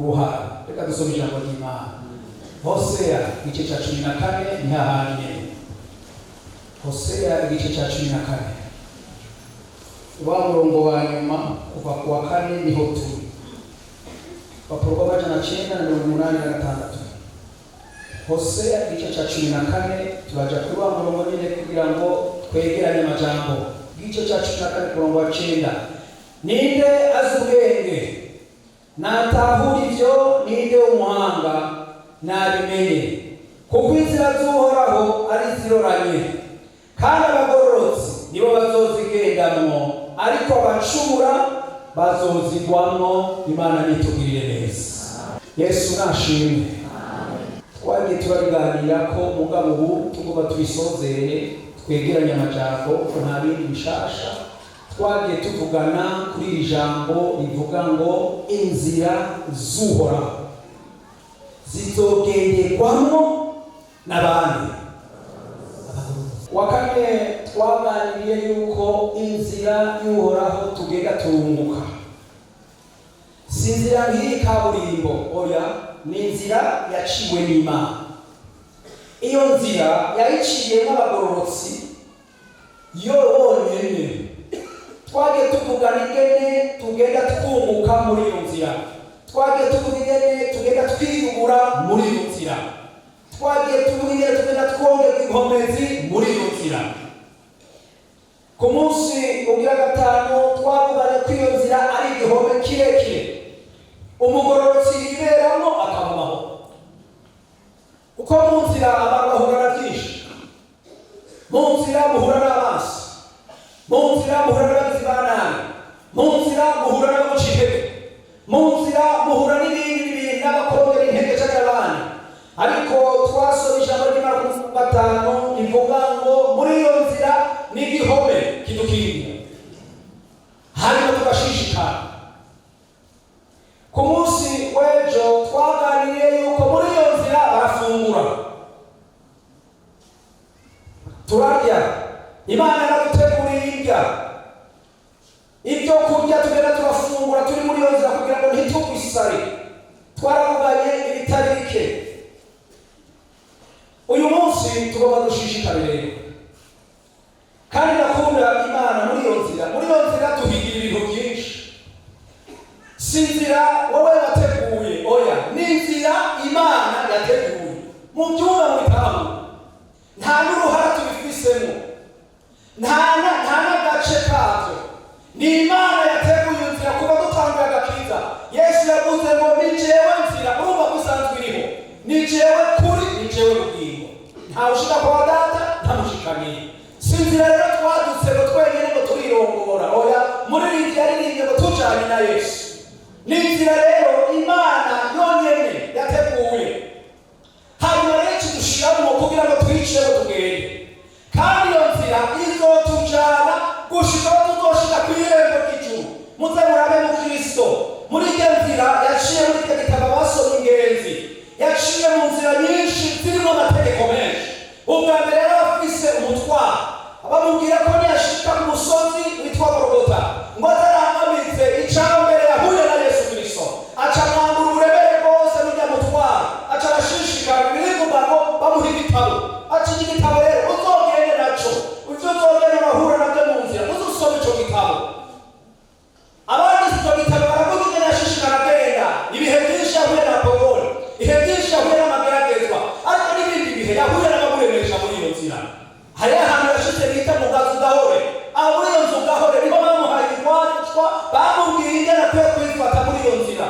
Uruhara. Reka dusome ijambo ry'Imana. Hoseya igice cya 14, ni hahandi nyene. Hoseya igice cya 14, wa murongo wa nyuma kuva ku wa kane niho turi, urupapuro rw'986. Hoseya igice cya 14, turaja kuri wa murongo nyine kugira ngo twegeranye amajambo. Igice cya 14 ku murongo wa 9: "Ninde azi ubwenge? Natahura ivyo. Ninde w'umuhanga? Nabimenye. Kuko inzira z'Uhoraho ari ziroranye, kandi abagororotsi nibo bazozigendamwo, ariko abacumura bazozigwamwo." Imana nitugirire neza. Yesu nashimwe. Twagiye turabiganira ko mugabo ubu tugomba tubisozere, twegeranye amajambo, ko nta bindi bishasha. Twagiye tuvugana kuri iri jambo rivuga ngo inzira z'Uhoraho zizogenderwamo n'abandi. Wa kane twaganiriye yuko inzira y'Uhoraho tugenda turunguka, si inzira nk'iyi kaburimbo, oya, ni inzira yaciwe n'Imana. Iyo nzira yayiciyemo abagororotsi yo bonyene. Twagiye tuvugana ingene tugenda twunguka muri iyo nzira, twagiye tuvuga ingene tugenda twiyubura muri iyo nzira, twagiye tuvuga ingene tugenda twongerwa inkomezi muri iyo nzira. Ku munsi ugira gatanu twavuganye ko iyo nzira ari igihome kirekire umugororotsi yiberamo akaba amahoro, kuko mu nzira abantu bahura na byinshi. Mu nzira muhura n'abansi, mu nzira muhura n'abagizi ba nabi, mu nzira muhura n'abaguca intege, mu nzira muhura n'ibindi n'ibindi, n'abakongera intege cyangwa abandi. Ariko twasoma ijambo ry'Imana ku munsi wa gatanu rivuga ngo muri iyo nzira ni igihome kidukingira, hanyuma tugashishikara. Ku munsi w'ejo twaganiriye yuko muri iyo nzira barafungura, turarya. Imana yaraduteguriye indya, ibyo kurya tugenda turafungura turi muri iyo nzira kugira ngo ntitugwe isari. Twaravuganye ibitari bike. Uyu munsi tugomba dushishikare rero, kandi nakunda Imana muri iyo nzira. Muri iyo nzira tuhigira ibintu byinshi. Si inzira wowe wateguye, oya, ni inzira Imana yateguye. Mu byumba mu bitabu nta n'uruhara tubifisemo, nta n'agace kabyo. Ni Imana yateguye inzira kuva dutanguye agakiza. Yesu yavuze ngo: "Ni jewe nzira." Urumva ko isanzwe iriho. "Ni jewe kuri, ni jewe bugingo, ntawe ushika kwa Data ntamushikaniye." Si inzira rero twadutse ngo twenyine ngo turirongora, oya. Muririmbyi yaririmbye ngo tujanye na Yesu. Ni inzira rero Imana yonyene yateguye, hanyuma rero ikidushiramwo kugira ngo twicemo tugende. Kandi iyo nzira izotujana gushika aho tuzoshika ku irembo ry'ijuru. Muze murabe mu Kristo muri iyo nzira yaciye. Muri icyo gitabo basomye, ingenzi yaciye mu nzira nyinshi zirimo amategeko menshi. Ubwa mbere yari afise umutwaro, bamubwira ko niyashika ku musozi witwa Gorogota ngo atarangamize. Icambere yahuye na Yesu Kristo, aca mwambura uburemere bwose n'ujya mutwaro, aca arashishikara. Birivuga ngo bamuha igitabo. Aca iki gitabo rero uzogende naco, ivyo uzogenda urahura nabyo mu nzira, uzusome ico gitabo. Abanditse icyo gitabo baravuga ingene yashishikara agenda, ibihe byinshi yahuye na Pawulo, ibihe byinshi yahuye n'amageragezwa, ariko n'ibindi bihe yahuye n'abamuremesha muri iyo nzira. Hariho ahantu yashitse bita mu gazu gahore. Aho muri iyo nzu gahore niho bamuhaye igwatwa, bamubwiye ingene akwiye kwifata muri iyo nzira.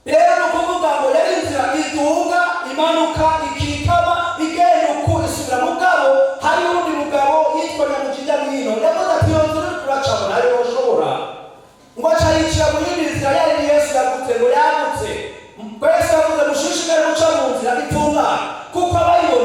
Rero ni ukuvuga ngo yari inzira iduga, imanuka, ikikama, igenda uku, isubira. Mugabo hari uwundi mugabo yitwa Nyamujijya mwino yavuze ati: "Iyo nzira uri kuracamo ntayo woshobora." Ngo aca yicira mu yindi nzira yari Yesu yavuze ngo yagutse. Yesu yavuze: "Mushishikare guca mu nzira itunganye, kuko abayibonye."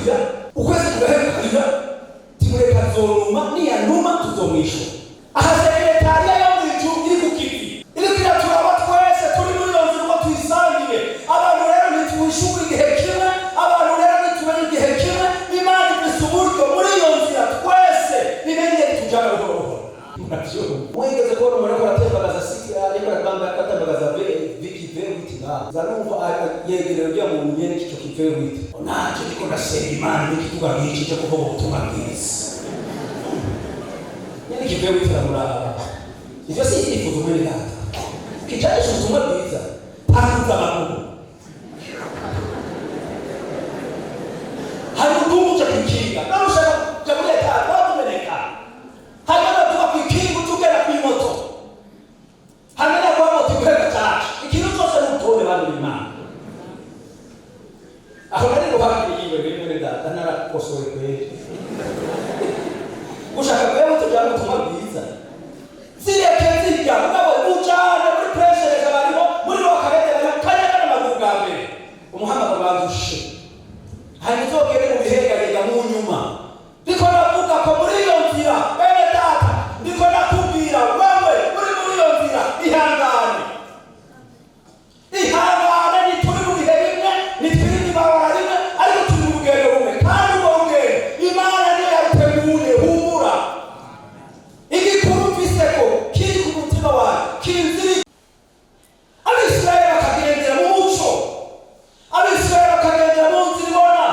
Ukarira ukwezi kugahera, ukarira timureka, azonuma, niyanuma tuzomwishura. Aha secrétariat yo mu ijuru iri ku kivi, iriko iraturaba twese turi muri iyo nzira uko tuyisangiye. Abantu rero ntitwishyura igihe kimwe, abantu rero ntitumenye igihe kimwe. Imana ifise uburyo muri iyo nzira twese imenye tujana buhoro buhoro. Mwigeze kubona umuntu ariko aratembagaza siki, ariko aratamba, atembagaza viki V8 ngaha zanumva yegereye ujya mu nyene ico ki V8. Nanje ndiko ndasenga Imana n'ikivuga nk'iki cyo kuvuga ubutumwa bwiza, nyene ki V8 aramuraba. Ivyo si ivyifuzo, mwene data, kijanisha ubutumwa bwiza, tanguza amaguru. Hari udumu uja kwikinga, none ushaka kuja muri etaje wakumeneka. Hanyuma tuva kwikinga uca ugera kw'imoto, hanyuma kwa moto iguheka caje. Ikintu cose n'urutonde, bantu b'Imana. Aho nari ruhande yiwe mwene data, narakosowe kweri. Ushaka kwewe tujana ubutumwa bwiza, zireke zirya, mugabo ujane muri preshereza bariho muri rokarete, bariho kanya n'amaguru bwa mbere. Umuhamagaro banza ushe, hanyuma uzogere mu bihegahega mu nyuma. Ndiko navuga ko muri iyo nzira, bene data, ndiko nakubwira wewe uri muri iyo nzira, ihangane, ihangane. Ntituri mu bihe bimwe, ntituri mu ibarabara rimwe, ariko turi mu rugendo rumwe, kandi urwo rugendo Imana niyo yaruteguye. Humura, igikuru mfise ko kiri ku mutima wawe kinziri. Abisirayeli bakagendera mu muco, Abisirayeli bakagendera mu nzira ibona,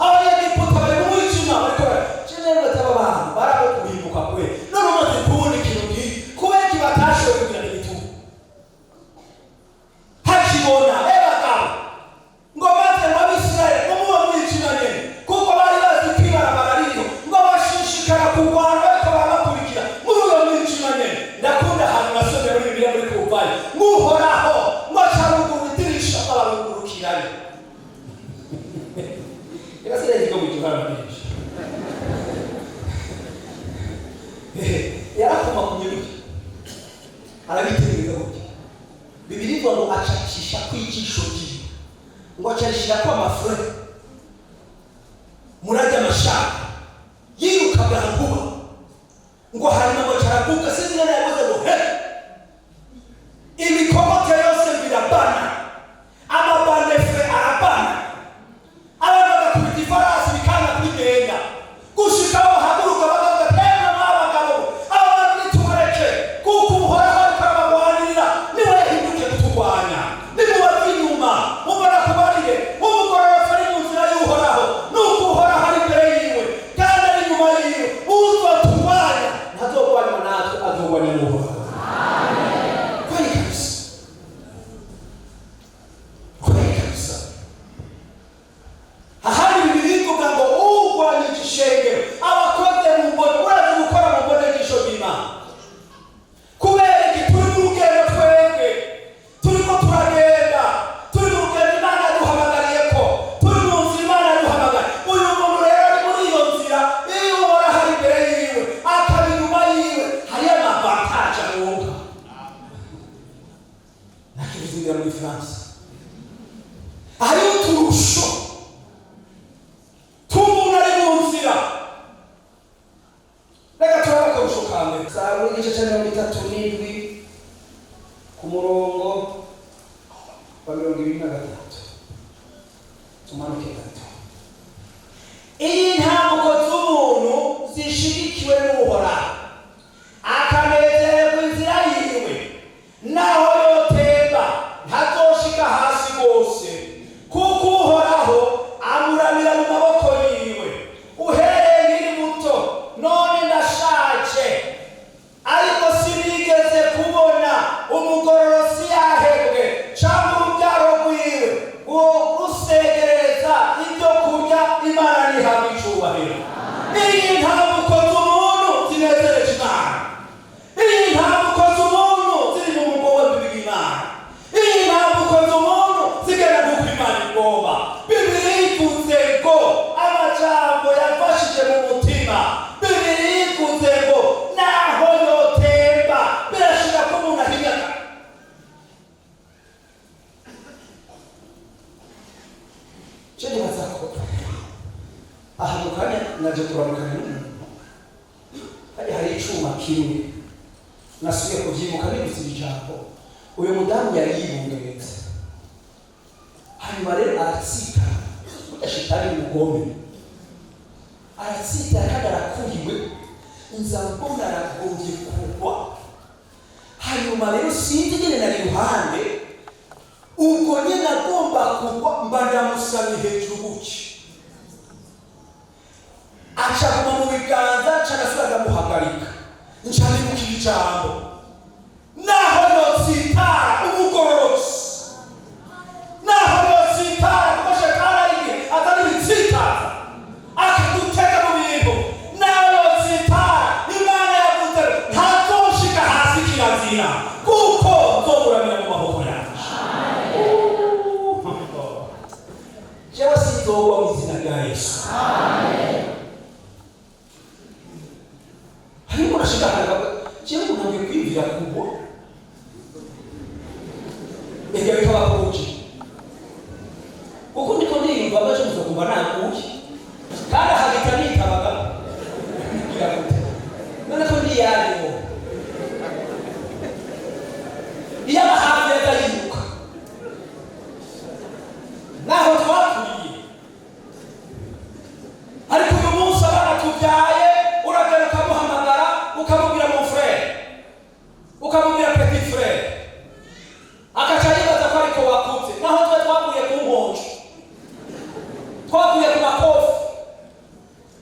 Abanyegiputa bari mu mwijima. Bariko jenero bataba abantu barabo kurimbuka kwe. None umaze kubona ikintu nk'iki, kubera iki batashoboye kugira igitugu hakibona? Ebagabo ngo maze ngo Abisirayeli ngo mubo mwijima nyene, kuko bari bazi ko ibarabara ririho, ngo bashishikara kurwana bariko barabakurikira muri uyo mwijima nyene. Ndakunda ahantu nasomye muri Bibiliya muri Kuvayo, nguhoraho ngo aca ruguru idirisha, abarugurukirayo. Reka sinzi ko mwijuru hari amadirisha. Yarakomakomye gutya, arabitegereza gutya. Bibiri ivuga ngo acacisha kw'ijisho ryiwe, ngo acarishirako amafure murajya amashaka yirukaga nkuba, ngo hanyuma ngo caravuga, sinzi nene yavuze ngo he, imikogote yose birabana, amabanefre arabana, abantu bagakubita ifarasi bikanga kubigenda, gushika aho bahaguruka bakavuga: "Emwe mw'abagabo, aba bantu nitubareke, kuko Uhoraho ariko arabagwanirira, niwe yahindukiye kuturwanya. Nimubave inyuma." Mubona kubarire umugororotsi ari mu nzira y'Uhoraho, nuko Uhoraho ari imbere yiwe kandi ari inyuma yiwe. Uzoturwanya ntazogwanywa natwe, azogwanya n'Uhoraho. Kweli kabisa, kweli kabisa. Ahandi Bibiri ivuga ngo urwanya ishengero abakoze mu mbone. Urazi gukora mu mbone y'ijisho ry'Imana. Kubera iki? Turi mu rugendo twebwe, turiko turagenda, turi mu rugendo Imana yaduhamagariye ko turi mu nzira Imana yaduhamagariye. Uyu muntu rero ari muri iyo nzira, iyo Uhoraho ari imbere yiwe akaba inyuma yiwe, hariyo ama avantages aronka. Nakivuzingira muri France, hariho uturusho tw'umuntu ari mu nzira. Reka turabe akarusho ka mbere. Zaburi igice cya 37 ku murongo wa 23, tumanuke gato. Iyi ntambuko z'umuntu zishigikiwe n'Uhoraho, akanezererwa inzira yiwe, naho yotemba ntazoshika hasi rwose, kuko Uhoraho amuramira mu maboko yiwe. Uhereye nkiri muto none ndashaje, ariko sinigeze kubona umugororosi yahebwe, cyangwa urubyaro rwiwe uwo rusegereza ibyo kurya. Imana ntihabwa icubahiro. Iyi ntambuko z'umuntu zinezereje Imana, iyi ntambuko z'umuntu ziri mu mugozi w'Imana, iyi ntambuko z'umuntu zigenda kuko Imana igomba. Bibiri ivuze ngo amajambo yafashije mu mutima. Bibiri ivuze ngo naho yotemba, birashira ko umuntu ahinyaka. Je nibaza ko Aha mu kanya naje kuramukanya n'umuntu, hajya hari icuma kimwe nasubiye kubyibuka nibutse iri jambo. Uyu mudamu yari yibungenze, hanyuma rero aratsitara. Burya shitani ni umugome, aratsitara kandi arakuriwe. Nza mbona aragombye kugwa. Hanyuma rero sinzi nyine, nari iruhande, ubwo nyine agomba kugwa, mba ndamusamye hejuru gutya, aca guma mu biganza, nca ndasubira ndamuhagarika. Nca nibukira ijambo: naho yotsitara umugororotsi, naho yotsitara, kuko shetani ari igihe azana ibitsitaza akadutega mu bintu, naho yotsitara, Imana yavuze ntazoshika hasi, kirazira, kuko nzoburamira mu maboko yanje. Jewe sinzogwa mu izina rya Yesu. Harimo umuntu ashika ahantu akavuga: jewe umuntu agiye kwiyumvira kugwa, ibyo bikaba kuje, kuko ndiko ndiyumva baje muzokumva naguye, kandi ahagita nitabaga ngira gute none ko ndiyariwo iyo abahafi yaza yiruka naho twakuriye. Ariko uyu munsi abana tubyaye, uragera ukamuhamagara, ukamubwira mon frère, ukamubwira petit frère, akaca yibaza ko ariko wakutse. Naho twe twakuye ku nkonjo, twakuye ku makofi,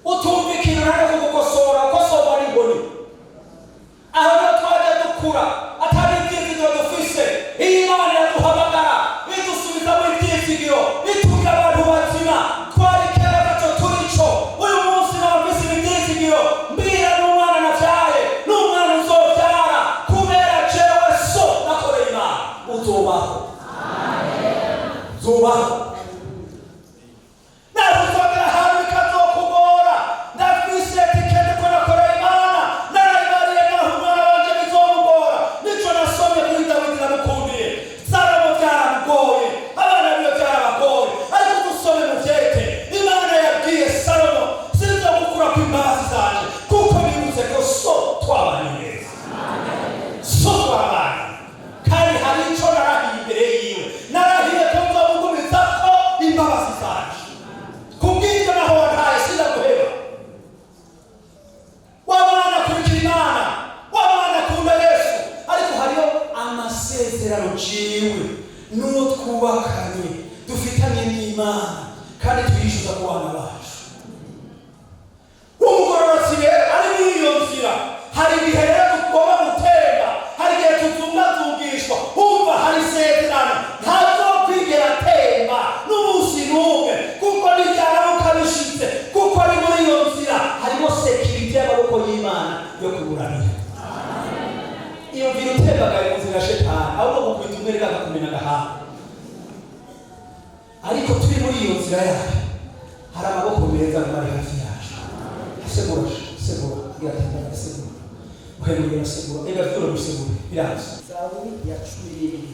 utumva ikintu nta kugukosora, ukosorwa n'inkoni. Aho niho twajya dukura atari ibyizigiro dufise. Iyi Imana iraduhamagara, idusubizamo ibyizigiro, itubwira abantu bazima twari kera gato turico. Uyu munsi n'abafise ibyizigiro, mbwira n'umwana navyaye, n'umwana uzovyara, kubera jewe so nakoreye Imana, uzobaho, uzobaho. Nawe uzogera ahantu bikazokugora, ndafise tikende ko nakoreye Imana, narayibariye, naho umwana wanje bizomugora. Nico nasomye kuri Dawidi namukundiye. Salomo byaramugoye, abana biwe byarabagoye, ariko dusome mu vyete, Imana yabwiye Salomo: sinzogukurako imbabazi zanje, kuko nibutse ko so twabanye neza, so twabanye, kandi hari ico narahiye imbere yiwe, narahiye ko nzomugumizako imbabazi zanje. Kubw'ibyo naho wantaye, sindaguheba. Wa mwana akurikira Imana, wa mwana akunda Yesu, ariko hariho amasezerano ciwe n'uwo twubakanye, dufitanye n'Imana, kandi tuyishyuza ku bana bacu. Umugororotsi rero ari muri iyo nzira. Hari ibihe rero tugomba gutemba, hari igihe tuzungazungishwa. Umva, hari isezerano: ntazokwigera atemba n'umunsi n'umwe, kuko nibyaramuka bishitse, kuko ari muri iyo nzira, harimo sécurité y'amaboko y'Imana yo kuburanira. Iyo mvira utembagaye mu nzira ya shetani, ahubwo gukubita umwe reka akakumena agahanga. Ariko turi muri iyo nzira yayo, hari amaboko meza ari hafi yacu. Segura, segura, iratemba, segura, uhemurira, segura, ega vyura, bisegura, biraza. Zaburi ya 12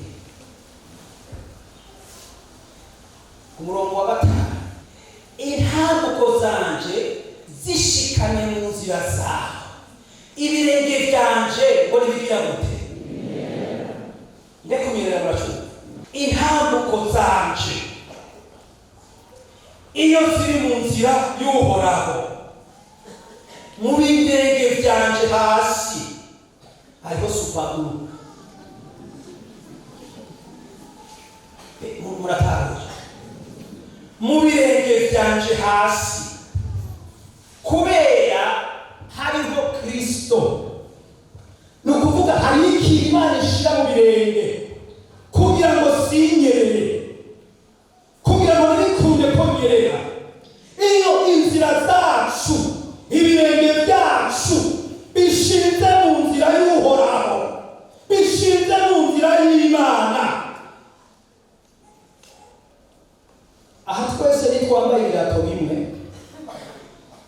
ku murongo wa 5: intambuko zanje zishikanye mu nzira zawe, ibirenge vyanje ngo nibigira gute? Ndekumirira, muracumva? Intambuko zanje iyo ziri mu nzira y'Uhoraho, mu birenge vyanje hasi hariho super glue. Muratahuye? Mu birenge vyanje hasi, kubera hariho Kristo. Ni ukuvuga hariho ikintu Imana ishira mu birenge kugira ngo sinyerere, kugira ngo ntibikunde ko nyerera. Iyo inzira zacu, ibirenge byacu bishinze mu nzira y'Uhoraho, bishinze mu nzira y'Imana. Aha twese nitwambaye ibirato bimwe.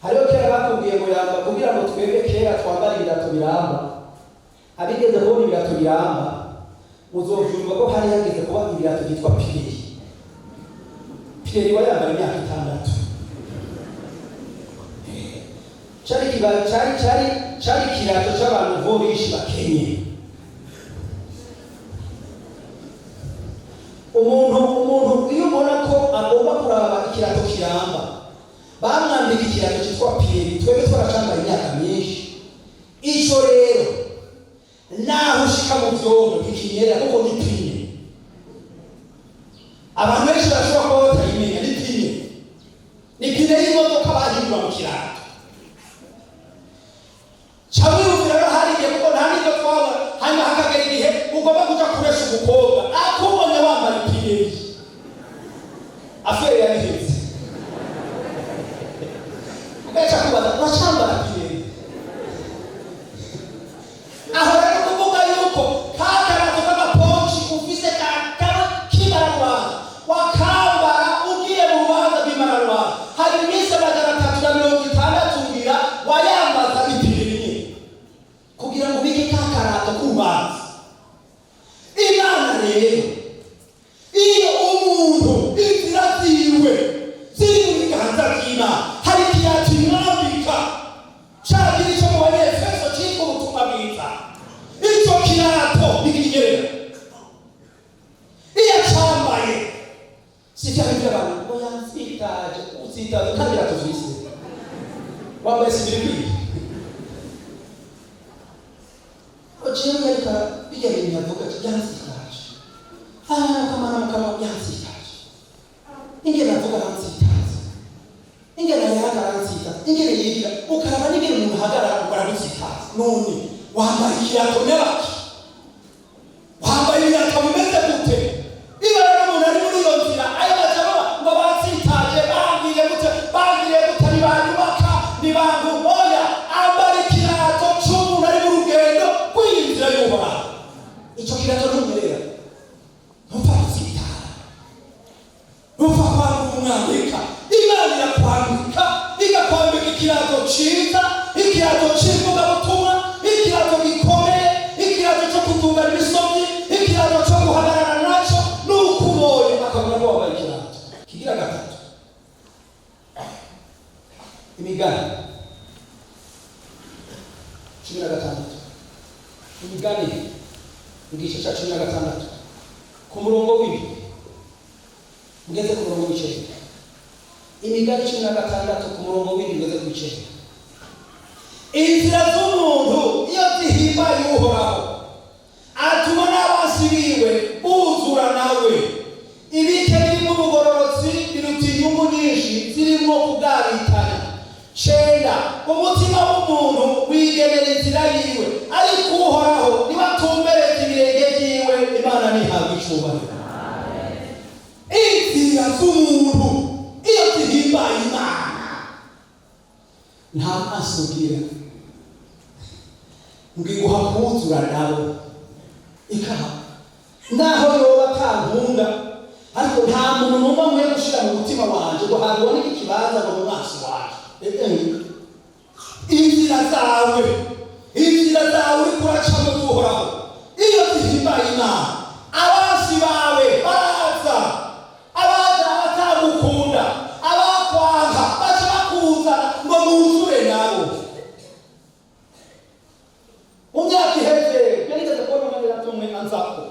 Hariho kera bakubwiye ngo yamba, kugira ngo twebwe kera twambare ibirato biramba. Abigeze kubona ibirato biramba muzovyumva ko hari hageze kuba ibirato byitwa pireri. Pireri wayambara imyaka 6. Cari cari cari cari ikirato c'abantu vo benshi bakenye. Umuntu iyo ubona ko agomba kuraba ikirato kiramba, bamwambika ikirato cyitwa piyeri. Twebwe twaracambaye imyaka myinshi. Ico rero naho ushika mu vyondo ntikinyerera, kuko ni pine. Abantu benshi barashobora kuba batayimenya. Ni pine, ni pine y'imodoka bahindura mu kirato. Camwiyumvira rero hari igihe, kuko nta n'ibyo twabona, hanyuma hakagera igihe ugomba kuja kuresha umukobwa, akubonye wambaye ipine, affaire yariheze. Ugaca kubaza: "Uracambara pine?" Aho rero kuvuga yuko ka karato k'agaponci ufise kakaba k'imararubanza, wakambara ugiye mu rubanza rw'imararubanza, hari iminsi 360 ngira wayambaza ipine nyine kugira ngo ubike ka karato k'urubanza. Imana rero, iyo umuntu inzira ziwe ziri mu biganza by'Imana, hari ikirato imwambika cagira ico mu Banyefeso citwa ubutumwa bwiza. Ico kirato ntikinyerera iyo acambaye. Si vya bindi abantu ngo yansitaje, usitaje kandi birato vyise wambaye si biri kwiye. Jewe yariko bijya bintu yavuga ati yansitaje, akamara mukama yansitaje, ingene avuga aransitaza, ingene yayaga aransitaza, ingene yigira ukaraba n'ingene umuntu ahagarara ngo aragusitaza. None wambaye ikirato nyabaki? Wambaye ibirato bimeze gute? Iyo rero umuntu ari muri iyo nzira, ayo majambo ngo bansitaje, bambwiye gute, bambwiye gute, ntibanyubaka, ntibangumoya. Ambara ikirato c'umuntu ari mu rugendo rw'iyi nzira y'Uhoraho. Ico kirato ntunyerera, ntupfa gusitara, ntupfa kwanga umwambika. Imana irakwambika, igakwambika ikirato ciza, ikirato c'ivugabutumwa, ikirato gikomeye, ikirato co kutungana imisozi, ikirato co guhagarara naco n'ukubonye akabona ko wambaye ikirato. Kigira gatatu, Imigani 16, Imigani igice ca 16 ku murongo w'indwi ngeze ku murongo w'icenda. Imigani 16 ku murongo w'indwi ngeze ku icenda. Inzira z'umuntu iyo zihimbaye Uhoraho, atuma n'abansi biwe buzura nawe. Ibike birimo ubugororotsi biruta inyungu nyinshi zirimo kugabitanya. Cenda, umutima w'umuntu wigenera inzira yiwe, ariko Uhoraho niwe atumbereza ibirenge vyiwe. Imana ntihabwa icubahiro. Inzira z'umuntu iyo zihimbaye Imana, nta maso ugira ngo iguha kuzura nabo ikaha. Naho yoba atankunda, ariko nta muntu numva nkwiye gushira mu mutima wanje ngo haboneke ikibanza ngo mu maso wanje. Inzira zawe, inzira zawe uriko uracamo z'Uhoraho, iyo zihimbaye Imana, abansi bawe baraza, abaza abatagukunda, abakwanka baca bakuzana ngo muzure nabo. Mu myaka iheze yarigeze kubona umwanya umwe anzako,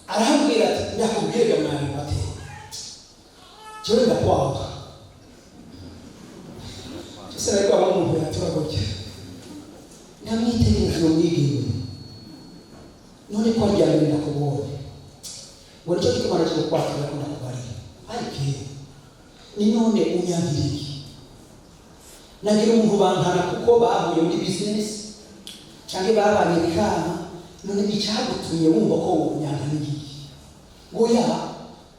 arambwira ati: "Ndakubwire mwarimu," ati: "Jewe ndakwanga." Ese nariko aba umuntu yaturagurya, ndamwitegereza uwo mwigeme. "None ko rya mbere ndakubonye?" Ngo: "Nicyo gituma naje kukwakira ko ndakubariye." Ariko ni none unyangiriye nagira umuntu bankana kuko bahuye muri business canke babanye bikama. None icyagutumye wumva ko wonyankana igiye? Ngo ya,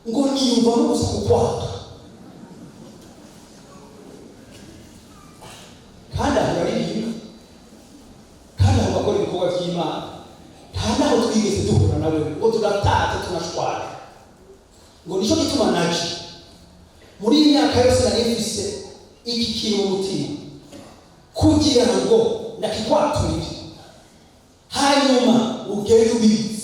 ngo niyumvamo gusa kukwanga. Kandi aho aririmba, kandi aho bakora ibikorwa by'Imana, nta naho twigeze duhura nawe ngo tugatate tunashwana. Ngo nicyo gituma naje muri iyi myaka yose nari mfise iki kintu mu mutima kugira ngo ndakikwaturire, hanyuma ugende ubizi.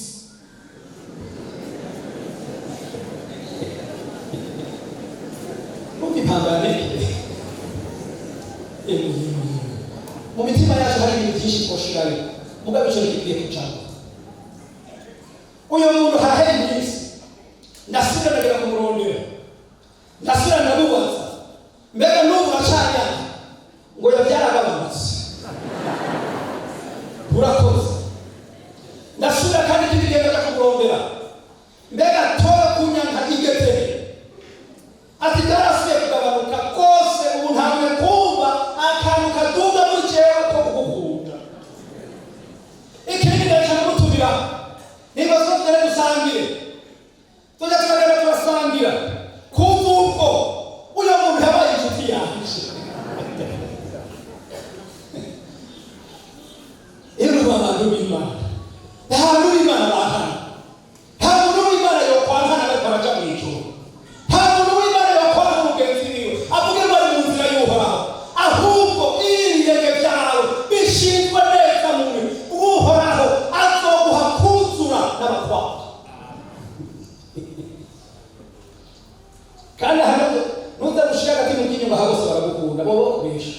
Numva impamba yanekeye. Mu mitima yacu hari ibintu byinshi twoshirayo, mugabo ico ntigikwiye kujamwo. Uyu muntu harahera iminsi, ndasubira ndagera kumurondera, ndasubira ndamubaza: "Mbega n'ubu uracanyanga?" Ngo yabyaragabanutse. Urakoze. Ndasubira kandi ikindi gihe ndaja kumurondera: "Mbega tora kunyanka igeze?" Ati: "Byarasubiye kugabanuka rwose, ubu ntanguye kumva akantu kaduga muri jewe ko kugukunda." Ikindi ndaca ndamutumira: "Niba zo tugere dusangire." Tujya turagenda turasangira. Kuva ubwo uyo muntu yabaye inshuti yanje. Iyo abantu b'Imana, nta muntu w'Imana bankana, nta muntu w'Imana yokwankana ariko araja mu ijuru, nta muntu w'Imana yokwanka mugenzi wiwe avuge ngo ari mu nzira y'Uhoraho. Ahubwo ibirenge byawe bishinzwe neza mumwe, Uhoraho azoguha kuzura n'abakwanga. Kandi hano nuza gushira hagati mu ryinyo ngo bose baragukunda, bo bakubesha.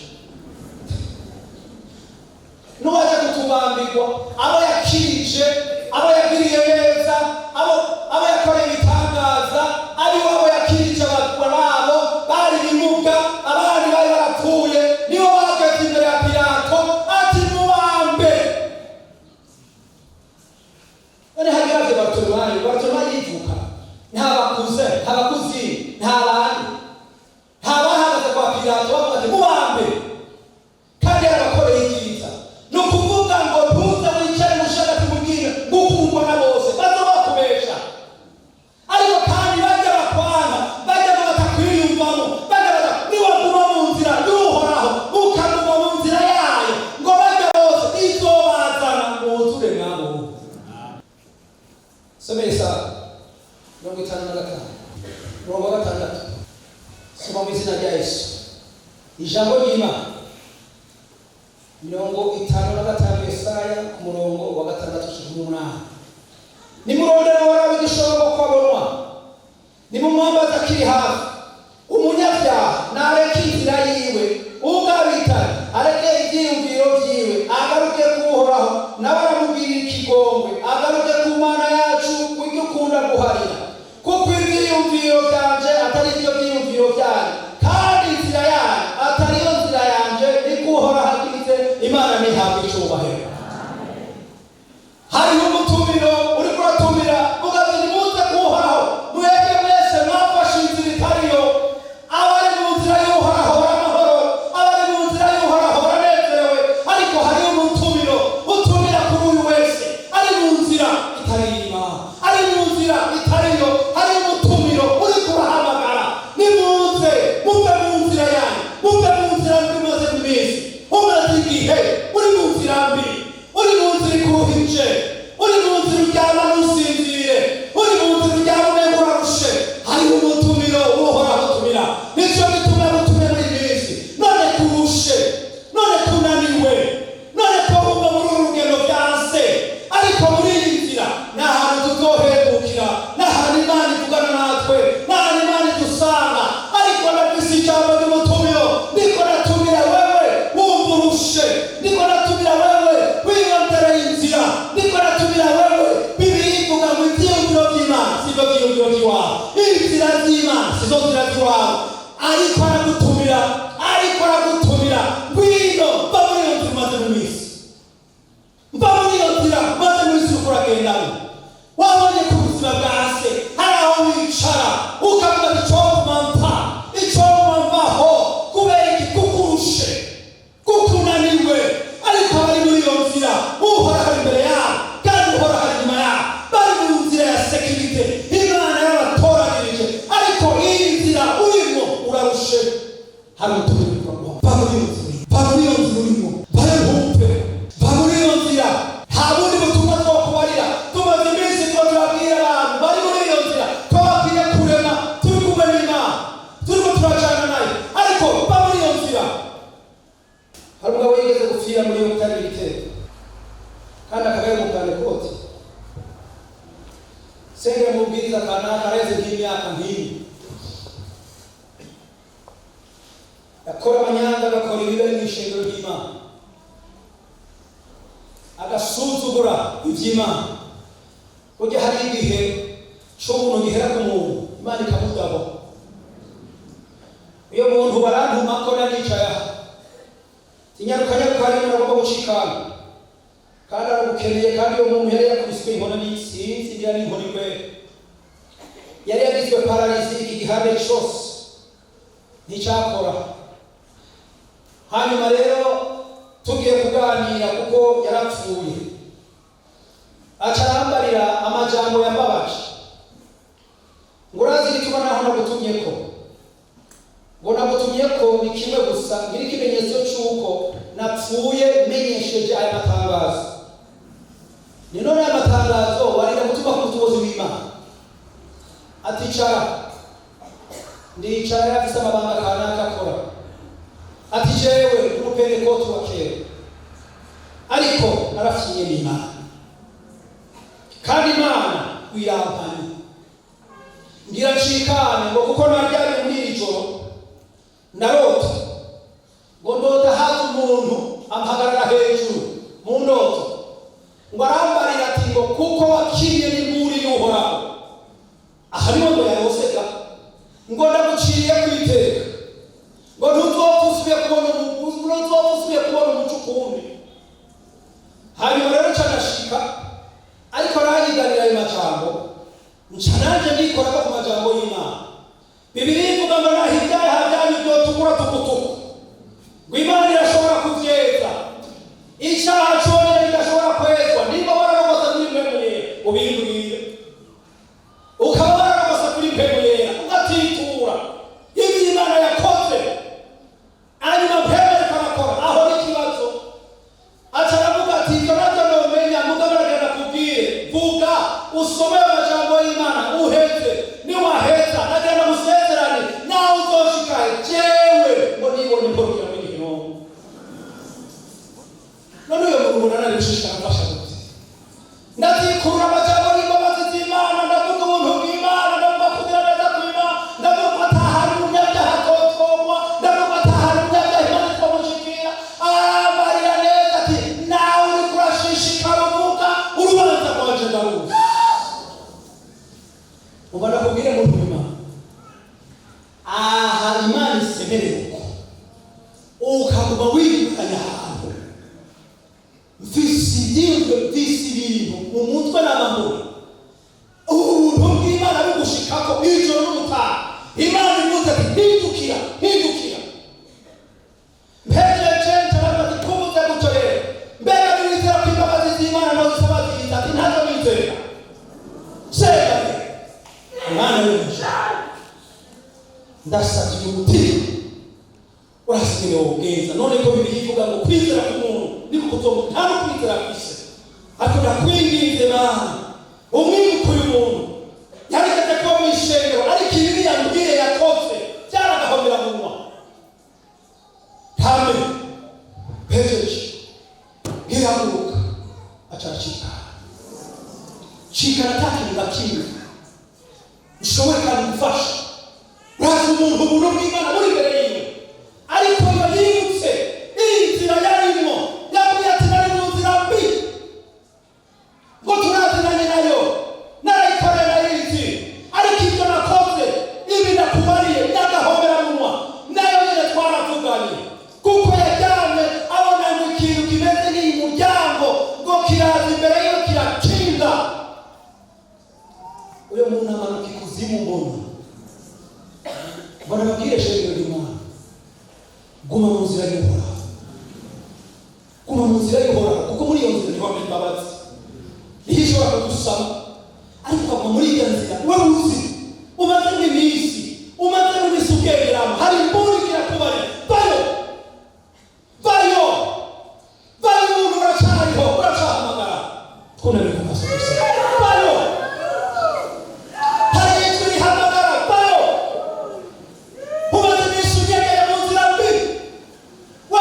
Nuwaje kutubambirwa, abo yakirije, abo yagiriye neza, abo yakoreye ibitangaza, ari abo yakirije abagwa babo bari bimuga, abandi bari barapfuye, nibo bageze imbere ya Pilato ati: "Mubambe." None hagiravye Barutolomayo, Barutolomayo yivuka nta bakuze, nta bakuzi, nta bandi, nta bahagaze kwa Pilato bavuga ati: "Mubambe," kandi yarabakoreye ibyiza. Ni ukuvuga ngo ntuze wicare mushagati mubwire ngo ukundwa na bose, baza bakubesha. Ariko kandi bajya bakwanga, bajya batakwiyumvamo, bajya bata niwaguma mu nzira y'Uhoraho, ukaguma mu nzira yayo, ngo bajya bose izobazana mwuzure nabo. Soma Yesaya 55 umurongo wa 6. Soma mu izina rya Yesu ijambo ry'Imana. 55 Yesaya ku murongo wa 6 gushika 8: "Nimurondere Uhoraho igishoboka ko abonwa, nimumwambaze akiri hafi. Umunyabyaha nareke inzira yiwe, ugabitana areke ibyiyumviro byiwe, agaruke ku Uhoraho, nawe aramugirira ikigongwe, agaruke ku Mana yacu ujye ukunda guharira. Kuko ibyiyumviro byanje atari byo byiyumviro byanyu, kandi inzira yanyu atari yo nzira yanje, niko Uhoraho agize." Imana ntihabwe icubahiro. Hariho umutumiro uriko uratumira ugaze: "Nimuze kuhoraho mwebwe mwese mwafashe inzira itariyo." Abari mu nzira y'Uhoraho baramahoro, abari mu nzira y'Uhoraho baranezerewe. Ariko hariho umutumiro utumira kuri uyu wese ari mu nzira itari y'Imana, ari mu nzira itariyo. Hariho umutumiro uriko urahamagara: "Nimuze muve mu nzira yanyu, muve mu nzira mbi mumaze mu minsi." Umaze igihe uri mu nzira mbi, uri mu nzira ikuruhije, uri mu nzira uryama ntusinzire, uri mu nzira uryama umengo urarushe. Hariho umutumiro Uhoraho utumira. Nicyo gituma gutumye muri iyi minsi. None kurushe, none kunaniwe, none ko wumva muri uru rugendo byanse, ariko muri iyi nzira ni ahantu tuzohembukira, ni ahantu Imana ivugana natwe, ni ahantu Imana idusanga. Ariko ndafise ijambo ry'umutumiro, ndiko natumira wewe wumva urushe, ndiko natumira wewe wiyongereye inzira, ndiko natumira wewe. Bibiliya ivuga ngo ivyiyumviro vy'Imana sivyo vyiyumviro vy'iwawe, inzira z'Imana sizo nzira z'iwawe. Ariko aragutumira, ariko aragutumira: "Ngwino, va muri iyo nzira umaze mu minsi, mva muri iyo nzira maze mu isi uriko uragendamo." Wabonye ko ubuzima bwa se hari aho wicara ukavuga ati: "Icotuma mpa, icotuma mvaho." Kubera iki? Kukurushe, kukunaniwe. Ariko abari muri iyo nzira, Uhoraho ari imbere yabo kandi Uhoraho ari inyuma yabo, bari mu nzira ya sécurité Imana yabatoranirije. Ariko iyi nzira urimo urarushe, hari ubutumwa uriko uraguha: va muri iyo nzira, va muri iyo nzira urimo, vayo ntumpe, va muri iyo nzira. Nta bundi butumwa twokubarira. Tumaze iminsi tuba turabwira abantu bari muri iyo nzira ko bakwiye kurema. Turi kumwe n'Imana, turiko turacana nayo, ariko va muri iyo nzira. Hari umugabo yigeze gupfira muri iyo bitari ibitero, kandi akaba yari umupanekoti. Sengera mubwiriza kanaka areze nk'imyaka nk'iyi, yakora amanyanga. Nanjye agakora ibibi mu ishengero ry'Imana, agasuzugura iby'Imana. Burya hari igihe c'ubuntu gihera ku muntu, Imana ikamugabo. Iyo muntu barantuma ko nanicaye aha, tinyaruka nyaruka, hari umuntu agomba gucikana kandi aragukeneye. Kandi uwo muntu yari yakubiswe inkoni, ni sinzi niba ari inkoni kwera, yari yagizwe paralysie, iki gihande cose nticyakora. Hanyuma rero tugiye kuganira, kuko yarapfuye, aca arambarira amajambo yambabaje, ngo: "Urazi igituma naho nagutumye ko?" Ngo: "Nagutumye ko ni kimwe gusa, ngira ikimenyetso cy'uko napfuye menyesheje aya matangazo." Ni none aya matangazo warira gutuma ku mutubozi w'Imana. Aticara, ndicara, yafise amabanga kanaka akora. Ati: "Jewe umupentekoti wa kera, ariko narafyinye n'Imana, kandi Imana irampanye, ngira ncikane." Ngo kuko naryamye muri iri joro, ndarota, ngo ndota haza umuntu ampagarara hejuru mu ndoto, ngo arambarira ati ngo kuko wakinye n'imburi y'Uhoraho, aha niho ngo yarosega, ngo ndaguciriye ku iteka, ngo ntuzopfa usubiye kubona umuco ukundi. Hanyuma rero nca ndashika, ariko aranyiganira ayo majambo, nca nanjye ndikorako ku majambo y'Imana. Bibiliya ivuga ngo naho ibyaha byanyu byotukura tukutuku, ngo Imana irashobora kuvyeza. Icyaha cyonyine kidashobora kwezwa, niba wararogose kuri Mpwemu Yera, ubimbwire, ukaba wararogose kuri Mpwemu Yera, ugatitura ibyo Imana yakoze, hanyuma Mpwemu ariko arakora, aho ni ikibazo. Aca aravuga ati: "Ibyo nabyo nomenya, mugabo aragenda kubwire, vuga usome ayo majambo y'Imana uheze, niwaheza nagenda musezerane nawe uzoshikahe." Jewe ngo nibone mporokera muri gihinomu. None uyo muntu umuntu arari gushishikara amfasha gute? Ndazikurura amajambo y'imbabazi z'Imana, ndavuga ubuntu bw'Imana, ndavuga kugira neza kw'Imana, ndavuga ko atahari umunyabyaha atotwogwa, ndavuga ko atahari umunyabyaha Imana itwamushikira. Arambarira neza ati: "Nawe uriko urashishikara uvuga, urubanza rwanje ndaruzi." Uba nakubwire muntu w'Imana, aha Imana isemereye uko ukaguma wirukanya ahantu, mfise ibyiyumviro, mfise ibintu mu mutwe n'amahoro, ubuntu bw'Imana bugushikako ijoro n'umutaha. Imana ivuze ati: "Hindukira, hindukira." Mpejeje ncabaza ati: "Kuvuze gutyo rero, mbega niwizera ko imbabazi z'Imana nazo zisaba ziza?" Ati: "Ntazo nizera." Senga Imana y'umugisha, ndasabye uyu mutima urasigaye wogeza. None ko Bibiliya ivuga ngo kwizera k'umuntu niko kuzomu, nta no kwizera afise. Ariko ndakwinginze Mana, umwibuka uyu muntu yarigeze kuba mu ishengero, ariko ibibi yambwiye yakoze byaragahomera munwa kame. Pejeje ngihaguruka, aca aracikana, cikana ata kintu na kimwe nshoboye kandi gufasha. Urazi umuntu ubuntu bw'Imana buri imbere yiwe, ariko iyo yibutse iyi nzira yarimo, yabwiye ati: "Nari mu nzira mbi," ngo turazinanye nayo, narayikoreye, nayizi, ariko ibyo nakoze, ibi nakubariye n'agahomeramunwa, nayo nyine twaravuganye. Kuko yaryamye abona ngo ikintu kimeze nk'iyi muryango ngo kiraza imbere yiwe kirakinga. Uyo muntu amanuka ikuzimu. Mbona babwire shengero ry'Imana, guma mu nzira y'Uhoraho, guma mu nzira y'Uhoraho, kuko muri iyo nzira niho hamwe imbabazi, niho ishobora kugusaba. Ariko ukaguma muri iyo nzira wewe uzi umazemo iminsi ugenderamo, hari imburi irakubarira: "Vayo, vayo, vayo." Umuntu uracariho, uracahamagara, twunamira amaso gusa. Vayo, hari ijwi rihamagara: "Vayo." Umaze iminsi ugendeye mu nzira mbi, wa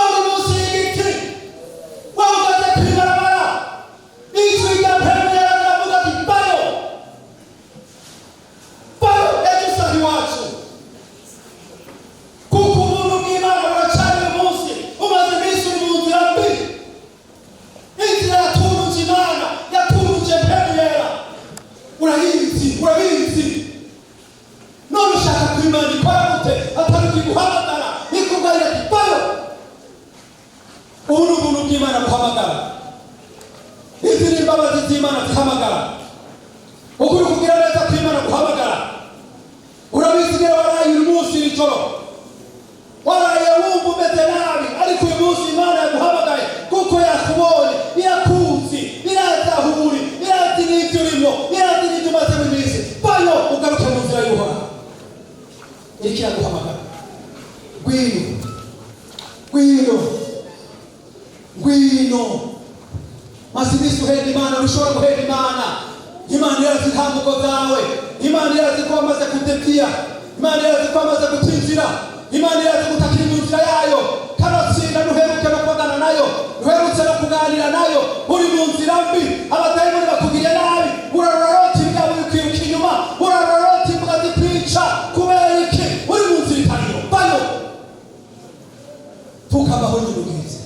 Kuko yakubonye, irakuzi, irazi aho uri, irazi n'ibyo urimo, irazi n'ibyo umazemo iminsi. Vayo ugaruke mu nzira y'Uhoraho. Iriko iraguhamagara: ngwino, ngwino, ngwino. Maze iminsi uhenda Imana. Ntushobora guhenda Imana. Imana irazi intambuko zawe. Imana irazi ko wamaze kudeviya. Imana irazi ko wamaze gutinzira. Imana irazi gutakira mu nzira yayo. Kanatsinda ntuheruke no kubagana nayo, ntuherutse no kuganira nayo. Uri mu nzira mbi, abadayimoni bakugiriye nabi. Urarorota imbwa wikwiruka inyuma, urarorota imbwa zikwica. Kubera iki? Uri mu nzira itariyo. Vayo, tukabaho nyine ubwiza.